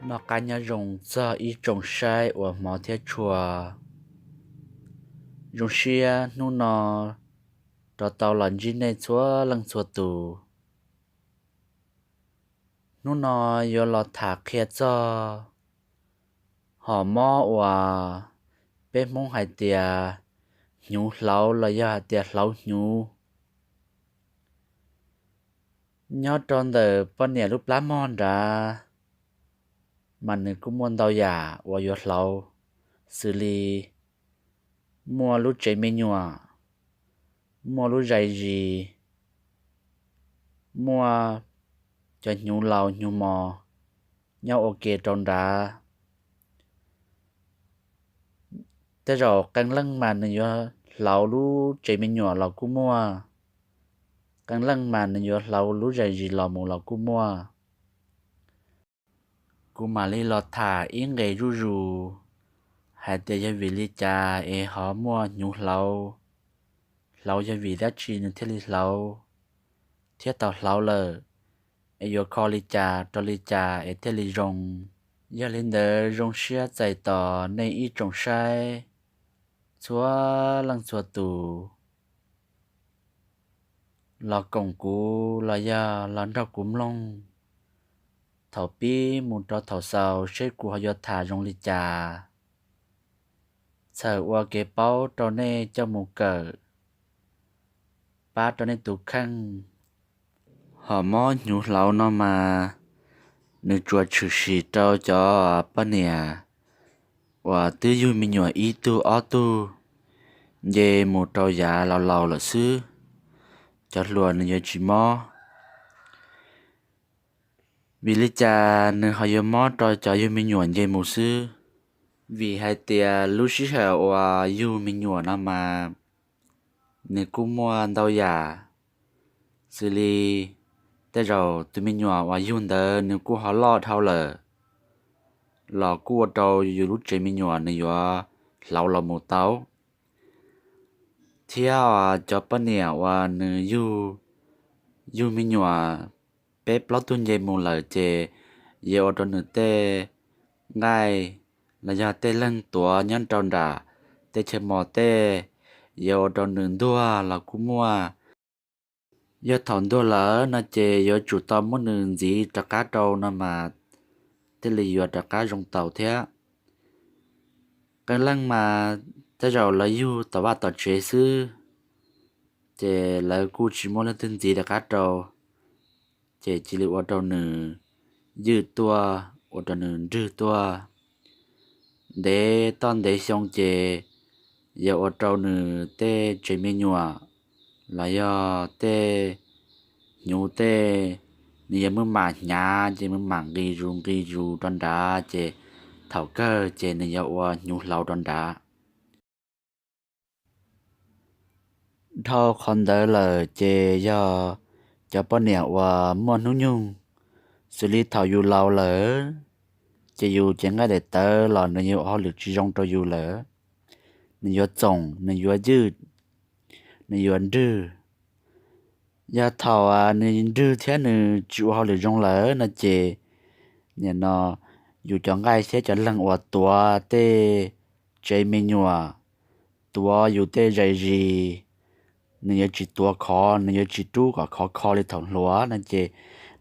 Noj qab nyob zoo txog ib tsoom saib uas hmov thiab tshua. Zoo siab hnub no rov tau los ntsib nej txhua leej txhua tus. Hnub no yuav los tham qhia txog hom mob uas peb Hmoob hais tias hnyuv hlauv los yog hais tias hlauv hnyuv. Nyob rau ntawm poj niam lub plab mog nrad mas nws kuj muaj ntau yam uas yuav hlauv, xws li muaj lub tsev me nyuam, muaj lub zais zis, muaj cov hnyuv laus hnyuv mos nyob ua ke rau nrad. Tej zaum qee leej mas nws yuav hlauv lub tsev me nyuam los kuj muaj, qee leej mas nws yuav hlauv lub zais zis los mus los kuj muaj. Kuv mam li los tham ib nqes zuj zus hais tias yog vim li cas es ho muaj hnyuv hlauv, hlauv yog vim dab tsi nws thiaj li hlauv, thiab tau hlauv lawm es yuav kho li cas rau li cas es thiaj li zoo. Yog li ntawd zoo siab txais tos nej ib tsoom saib txhua leej txhua tus los koom kuv los yog los nrog kuv mloog thaum pib mus rau thaum xaus seb kuv ho yuav tham zoo li cas, txhawm ua kev paub rau nej coj mus kawm, pab rau nej tus kheej. Hom mob hnyuv hlauv no mas nws tsuas tshwm sim rau cov poj niam uas twb yug me nyuam ib tug ob tug nce mus rau yav laus laus lawm xwb, cov hluas nws yuav tsis mob. Vim li cas nws ho yuav mob rau cov yug me nyuam nce mus xwb? Vim hais tias lub sij hawm uas yug me nyuam no mas nws kuj muaj ntau yam, xws li tej zaum tus me nyuam uas yug ntawd nws kuj ho loj dhau lawm, los kuj ua rau yus lub tsev me nyuam nws yuav hlauv los mus tau. Thiab cov poj niam uas nws yug, yug me nyuam peb plaub tug nce mus lawm ces yuav ua rau nws tej nqaij los yog tej leeg tuav nyob rau nram tej chaw mos tej, yuav ua rau nws ntuag los kuj muaj. Yog thaum ntuag lawm no ces yuav tsum tau muab nws ntxiv rov qab rau no mas thiaj li yuav rov qab zoo tau thiab. Qee leej mas tej zaum lawv yug tom vaj tom tsev xwb, ces lawv kuj tsis muaj leej twg ntxiv rov qab rau, ces cia li ua rau nws ywj tuaj, ua rau nws nrwg tuaj. Ntev toj ntev xyoo ces yuav ua rau nws tej tsev me nyuam los yog tej hnyuv tej, nws yuav muaj mam hnyav ces muaj mam nqis zus nqis zus rau nrad ces thaum kawg ces nws yuav ua hnyuv hlauv rau nrad. Dhau qhov ntawd lawm ces yog cov poj niam uas muaj hnub nyoog, xws li thaum yus laus lawm ces yus cev nqaij daim tawv los nws yuav ua hauj lwm tsis zoo rau yus lawm, nws yuav txoom, nws yuav ywj, nws yuav nrwg. Yog thaum nws nrwg thiab nws tsis ua hauj lwm zoo lawm no ces nim no yus cov nqaij thiab cov leeg uas tuav tej tsev me nyuam, tuav yus tej zais zis, nws yuav tsis tuav khov, nws yuav tsis rub kom khov kho li thaum hluas no ces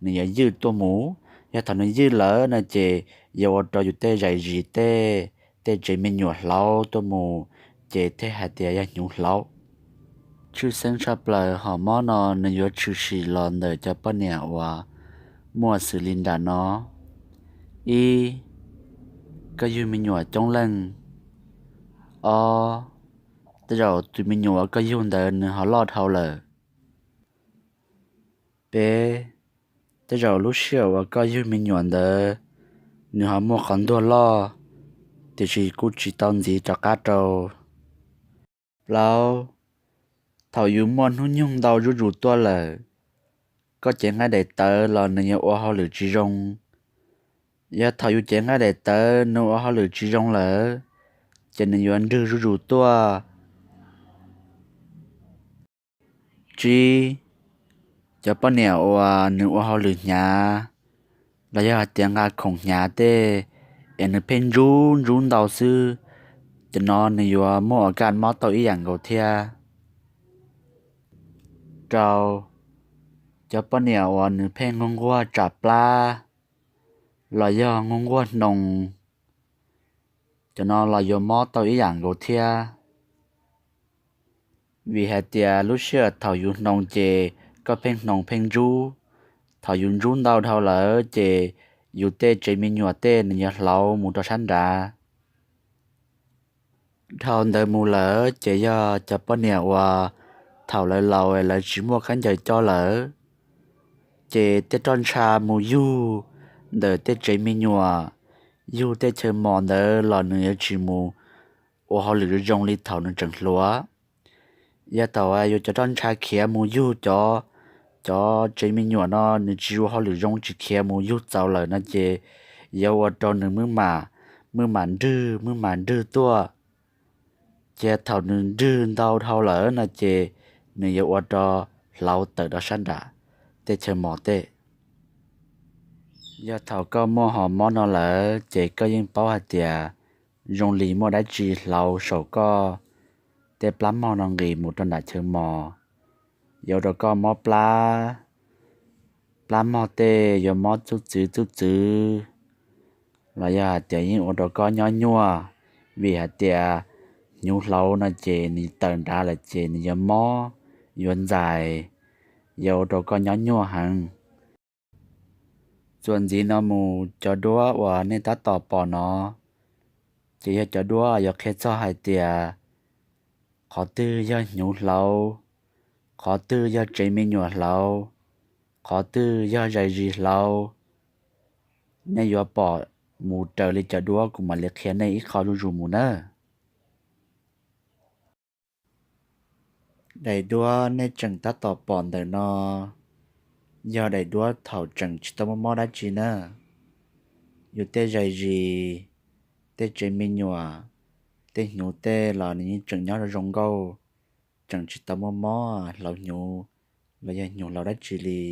nws yuav ywj tuaj mus. Yog thaum nws ywj lawm no ces yuav ua rau yus tej zais zis tej, tej tsev me nyuam hlauv tuaj mus, ces thiaj hais tias yog hnyuv hlauv. Tshwj xeeb tshaj plaws hom mob no nws yuav tshwm sim los ntawm cov poj niam uas muaj xws li nram no. Ib, koj yug me nyuam coob leej. Ob, tej zaum tus me nyuam uas koj yug ntawd nws ho loj dhau lawm. Peb, tej zaum lub sij hawm uas koj yug me nyuam ntawd nws ho muaj qhov ntuag loj, tiam sis kuj tsis tau ntxiv rov qab rau. Plaub, thaum yus muaj hnub nyoog ntau zuj zus tuaj lawm, koj cev nqaij daim tawv los nws yuav ua hauj lwm tsis zoo. Yog thaum yus cev nqaij daim tawv nws ua hauj lwm tsis zoo lawm, ces nws yuav nrwg zuj zus tuaj. Tsib, cov poj niam uas nws ua hauj lwm hnyav, los yog hais tias nqa khoom hnyav tej es nws pheej ntsub ntsub ntau xwb, cov no nws yuav muaj ua kaj mob tau ib yam nkaus thiab. Rau cov poj niam uas nws pheej nquag nquag tsam plab los yog nquag nquag hnoos, cov no los yuav mob tau ib yam nkaus thiab. Vim hais tias lub sij hawm thaum yus hnoos ces koj pheej hnoos pheej ntsub, thaum yus ntsub ntau dhau lawm ces yus tej tsev me nyuam tej nws yuav hlauv mus rau sab nrad. Dhau ntawd mus lawm ces yog cov poj niam uas thaum lawv laus lawv tsis muaj khaub ncaws coj lawm, ces tej roj ntsha mus yug ntawm tej tsev me nyuam, yug tej chaw mos ntawd los nws yuav tsis mus ua hauj lwm zoo li thaum nws tseem hluas. Yog thaum yuav cov roj ntsha khiav mus yug cov, cov tsev me nyuam no nws tsis ua hauj lwm zoo, tsis khiav mus yug txaus lawm no ces yuav ua rau nws muaj mam nrwg muaj mam nrwg tuaj. Ces thaum nws nrwg ntau dhau lawm no ces nws yuav ua rau hlauv tawm rau sab nram tej chaw mos tej. Yog thaum koj muaj ho mob no lawm ces koj yeej paub hais tias zoo li muaj dab tsi hlauv saum koj tej plab mog no nqis mus rau nram chaw mos, yuav ua rau koj mob plab, plab mog tej yuav mob txuj txwv txuj txwv, los yog hais tias yeej ua rau koj nyob nyuaj, vim hais tias hnyuv hlauv no ces nws tawm nrad lawm ces nws yuav mob, yuav ntxais, yuav ua rau koj nyob nyuaj heev. Txuas ntxiv no mus cov duab uas nej tab tom pom no ces yog cov duab yuav qhia txog hais tias qhov twg yog hnyuv hlauv, qhov twg yog tsev me nyuam hlauv, qhov twg yog zais zis hlauv. Nej yuav pom mus raws li cov duab kuv mam li qhia nej ib qho zuj zus mus nawb. Daim duab nej tseem tab tom pom ntawm no yog daim duab thaum tseem tsis tau muaj mob dab tsi na. Yus tej zais zis, tej tsev me nyuam, tej hnyuv tej los nws yeej tseem nyob zoo nkauj, tseem tsis tau muaj mob hlauv hnyuv los yog hnyuv hlauv dab tsi li.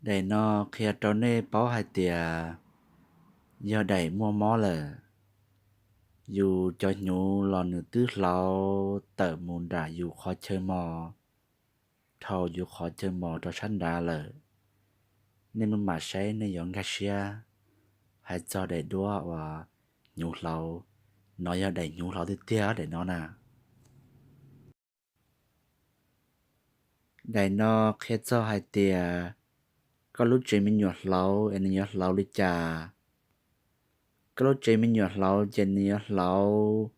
Daim no qhia rau nej paub hais tias yog daim muaj mob lawm, yus cov hnyuv los nws twb hlauv tawm mus nram yus qhov chaw mos, dhau yus qhov chaw mos rau sab nrad lawm. Nej maj mam saib nej yuav nkag siab hais txog daim duab uas hnyuv hlauv. No yog daim hnyuv hlauv tiag tiag daim no na. Daim no qhia txog hais tias koj lub tsev me nyuam hlauv es nws yuav hlauv li cas. Koj lub tsev me nyuam hlauv ces nws yuav hlauv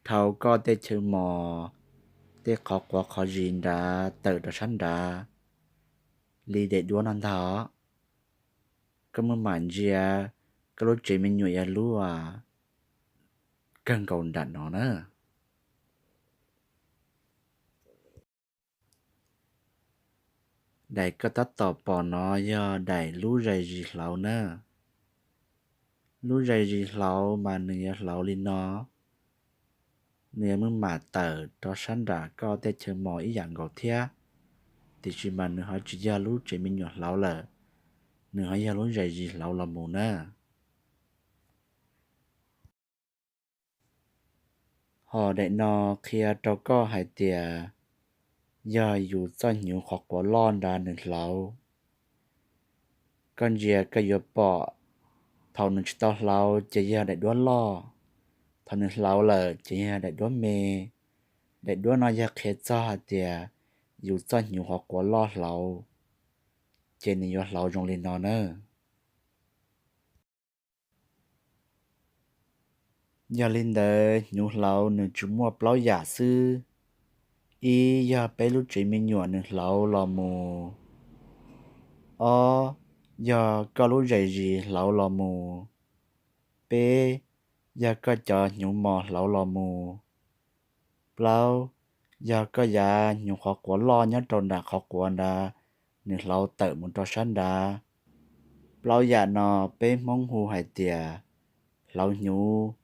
dhau koj tej chaw mos, tej qhov quav qhov zis nrad tawm rau sab nrad li daim duab no ntag. Koj maj mam ntsia koj lub tsev me nyuam yog lub kawg nkaus nram no na. Daim koj tab tom pom no yog daim lub zais zis hlauv na. Lub zais zis hlauv mas nws yuav hlauv li no. Nws yuav maj mam tawm rau sab nram koj tej chaw mos ib yam nkaus thiab, tiam sis mas nws ho tsis yog lub tsev me nyuam hlauv lawm, nws ho yog lub zais zis hlauv los mus na. Ho daim no qhia rau koj hais tias yog yus txoj hnyuv qhov quav loj nrad nws hlauv. Koj ntsia koj yuav pom, thaum nws tsis tau hlauv ces yog daim duab loj, thaum nws hlauv lawm ces yog daim duab me. Daim duab no yog qhia txog hais tias yus txoj hnyuv qhov quav loj hlauv, ces nws yuav hlauv zoo li no na. Yog li ntawd hnyuv hlauv nws tsuas muaj plaub yam xwb. Ib yog peb lub tsev me nyuam nws hlauv los mus. Ob yog koj lub zais zis hlauv los mus. Peb yog koj cov hnyuv mos hlauv los mus. Plaub yog koj yav hnyuv qhov quav loj nyob rau nram qhov quav nrad, nws hlauv tawm mus rau sab nrad. Plaub yam no peb Hmoob hu hais tias hlauv hnyuv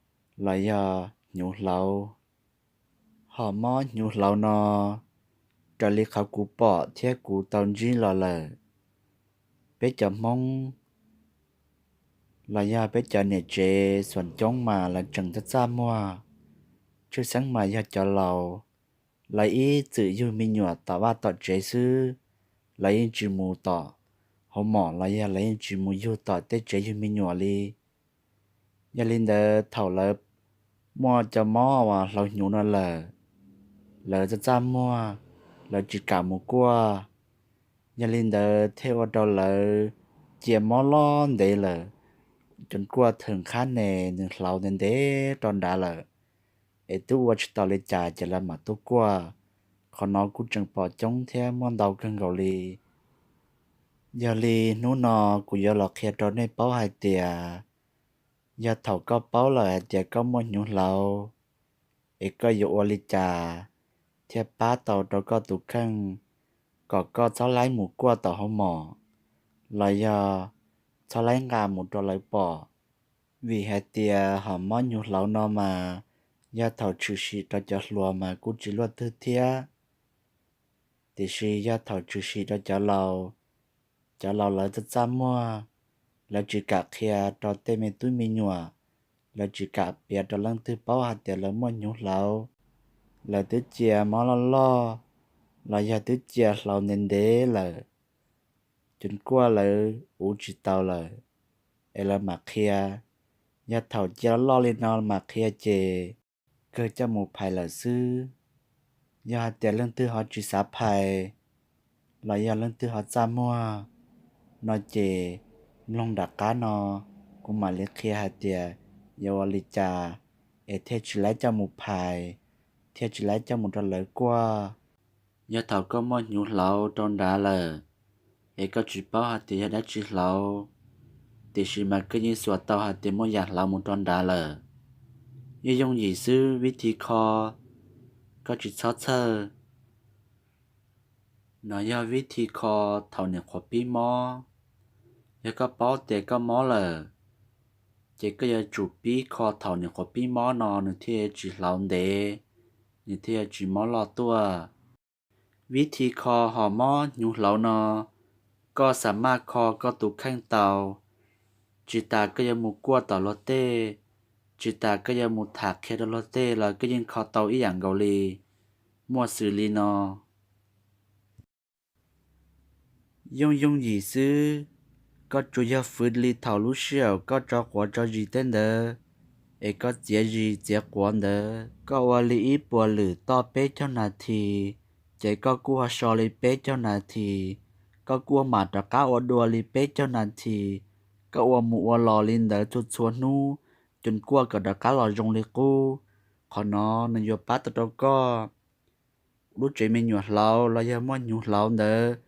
los yog hnyuv hlauv. Ho mob hnyuv hlauv no raws li qhov kuv pom thiab kuv tau ntsib los lawm, peb cov Hmoob los yog peb cov niam tsev xuam coob mas lawv tseem txaj txaj muag. Tshwj xeeb mas yog cov laus, lawv ib txwm yug me nyuam tom vaj tom tsev xwb, lawv yeej tsis mus tom hauv mom los yog lawv yeej tsis mus yug tom tej tsev yug me nyuam li. Yog li ntawd thaum lawv muaj cov mob uas hlauv hnyuv no lawm, lawv txaj txaj muag, lawv tsis kam mus kuaj. Yog li ntawd thiaj ua rau lawv cia mob loj ntev lawm, cov kuaj thawm qhab ne nws hlauv ntev ntev rau nrad lawm, es twb ua tsis tau li cas ces lawv mam tuaj kuaj. Qhov no kuj tseem pom coob thiab muaj ntau kawg nkaus li. Yog li hnub no kuv yuav los qhia rau nej paub hais tias, yog thaum koj paub lawm hais tias koj muaj hnyuv hlauv, es koj yuav ua li cas thiaj pab tau rau koj tus kheej, kom koj txhob laib mus kuaj tom hauv mom, los yog txhob laib nqa mus rau lawv pom. Vim hais tias hom mob hnyuv hlauv no mas yog thaum tshwm sim rau cov hluas mas kuj tsis luaj twg thiab. Tiam sis yog thaum tshwm sim rau cov laus, cov laus lawv txaj txaj muag, lawv tsis kam qhia rau tej me tub me nyuam, lawv tsis kam piav rau leej twg paub hais tias lawv muaj hnyuv hlauv. Lawv twb cia mob loj loj, los yog twb cia hlauv ntev ntev lawm, cov kuaj lawv uv tsis tau lawm, es lawv mam qhia. Yog thaum cia loj loj li no mam qhia ces kawg coj mus phais lawm xwb. Yog hais tias leej twg ho tsis xav phais, los yog leej twg ho txaj muag no ces mloog nram qab no, kuv mam li qhia hais tias yuav ua li cas es thiaj tsis laib coj mus phais, thiaj tsis laib coj mus rau lawv kuaj. Yog thaum koj muaj hnyuv hlauv rau nrad lawm, es koj tsis paub hais tias yog dab tsi hlauv, tiam sis mas koj yeej xuas tau hais tias muaj yam hlauv mus rau nrad lawm, yeej yooj yim xwb, vib thi kho, koj tsis txhob txhawj. No yog vib thi kho thaum niam qhuav pib mob. Yog koj paub tias koj mob lawm, ces koj yuav tsum pib kho thaum niam qhuav pib mob no nws thiaj tsis hlauv ntev, nws thiaj tsis mob loj tuaj. Vib thi kho hom mob hnyuv hlauv no, koj xa maj kho koj tus kheej tau. Tsis tas koj yuav mus kuaj tom luag tej, tsis tas koj yuav mus tham qhia rau luag tej los koj yeej kho tau ib yam nkaus li. Muaj xws li no. Yooj yooj yim xwb, koj tsuas yog fwv li thaum lub sij hawm koj tso quav tso zis tej ntawd, es koj txiav zis txiav quav ntawd, koj ua li ib puas lwm toj peb caug nas this, ces koj kuj ho so li peb caug nas this, koj kuj mam rov qab ua dua li peb caug nas this, koj ua mus ua los li ntawd txhua txhua hnub, cov kuaj kom rov qab los zoo li qub. Qhov no nws yuav pab tau rau koj lub tsev me nyuam hlauv los yog muaj hnyuv hlauv ntawd,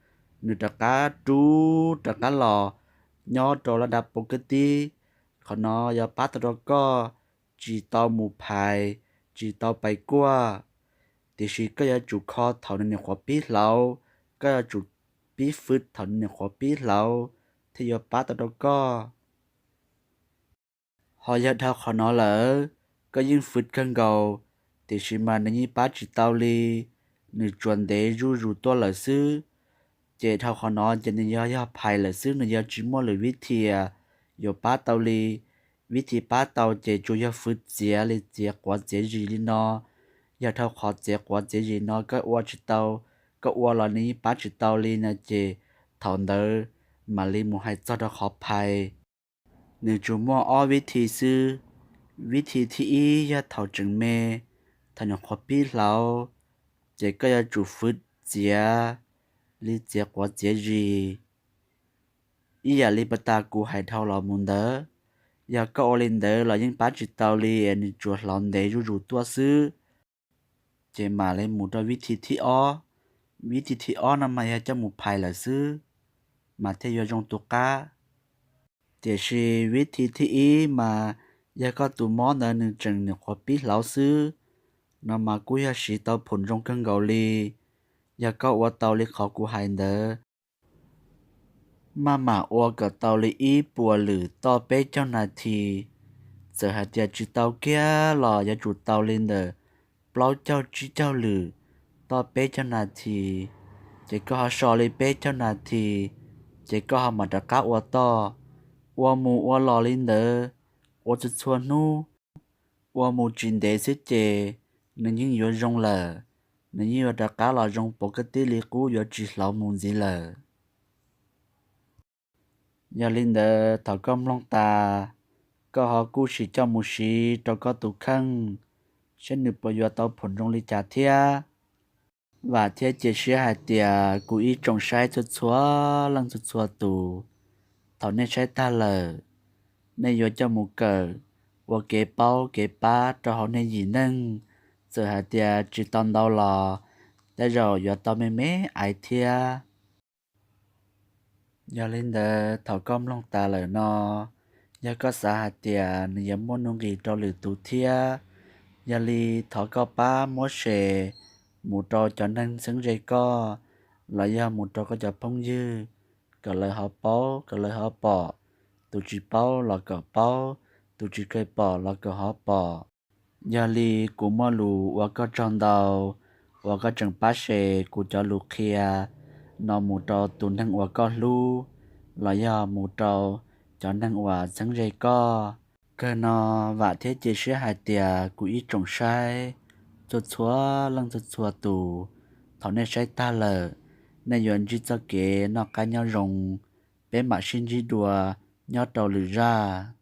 nws rov qab rub rov qab los nyob rau laj dab pov kwj tib. Qhov no yuav pab tau rau koj tsis tau mus phais, tsis tau pais kuaj. Tiam sis koj yuav tsum kho thaum nws nyuam qhuav pib hlauv, koj yuav tsum pib fwv thaum nws nyuam qhuav pib hlauv thiaj yuav pab tau rau koj. Ho yog dhau qhov no lawm, koj yeej fwv kawg nkaus, tiam sis mas nws yeej pab tsis tau li, nws tsuas ntev zuj zus tuaj lawm xwb. Ces dhau qhov no ces nws yog yog phais lawm xwb, nws yog tsis muaj lwm vib thi yuav pab tau li. Vib thi pab tau ces tsuas yog fwv txiav li txiav quav txiav zis li no. Yog dhau qhov txiav quav txiav zis no koj ua tsis tau, koj ua los nws yeej pab tsis tau li no ces thaum ntawd mam li mus hais txog rau qhov phais. Nws tsuas muaj ob vib thi xwb. Vib thi thib ib yog thaum tseem me, thaum nyuam qhuav pib hlauv, ces koj yuav tsum fwv txiav li txiav quav txiav zis ib yam li pas tas kuv hais dhau los mus ntawd. Yog koj ua li ntawd los yeej pab tsis tau li, nws tsuas hlauv ntev zuj zus tuaj xwb. Ces mam li mus rau vib thi thib ob. Vib thi thib ob no mas yog coj mus phais lawm xwb, mas thiaj yuav zoo tu qab. Tiam sis vib thi thib ib mas yog koj tus mob ntawd nws tseem nyuam qhuav pib hlauv xwb, no mas kuj yog siv tau phoom zoo kawg nkaus li. Yog koj ua tau li qhov kuv hais ntawd, maj mam ua kom tau li ib puas lwm toj peb caug nas this. Txawm hais tias tsis tau kiag los yuav tsum tau li ntawm plaub caug tsib caug lwm toj peb caug nas this, ces koj ho so li peb caug nas this, ces koj ho mam rov qab ua toj. Ua mus ua los li ntawd, ua txhua txhua hnub, ua mus tsis ntev xwb ces nws yeej yuav zoo lawm, nws yeej yuav rov qab los zoo puas koj tib li qub yuav tsis hlauv mus ntxiv lawm. Yog li ntawd thaum koj mloog tas, koj ho kuj sim coj mus siv rau koj tus kheej, saib nws puas yuav tau phoom zoo li cas thiab. Vam thiab cia siab hais tias kuv ib tsoom saib txhua txhua leej txhua txhua tus, thaum nej saib tag lawm, nej yuav coj mus kawm ua kev paub kev pab rau hauv nej yim neej. Txawm hais tias tsis tau ntau los tej zaum yuav tau me me aiv thiab. Yog li ntawd thaum koj mloog tas lawm no, yog koj xav hais tias nws yuav muaj nuj nqis rau lwm tus thiab, yog li thov koj pab muab share mus rau cov neeg txheeb ze koj, los yog mus rau koj cov phooj ywg, kom lawv ho paub kom lawv ho pom, tus tsis paub los kom paub, tus tsis keeg pom los kom ho pom. Yog li kuv muaj lus ua koj tsaug ntau uas koj tseem pab share kuv cov lus qhia no mus rau tus neeg uas koj hlub, los yog mus rau cov neeg uas txheeb ze koj. Kawg no vam thiab cia siab hais tias kuv ib tsoom saib txhua txhua leej txhua txhua tus, thaum nej saib tag lawm, nej yuav ntsib txoj kev noj qab nyob zoo. Peb mam sib ntsib dua nyob rau lwm zaj.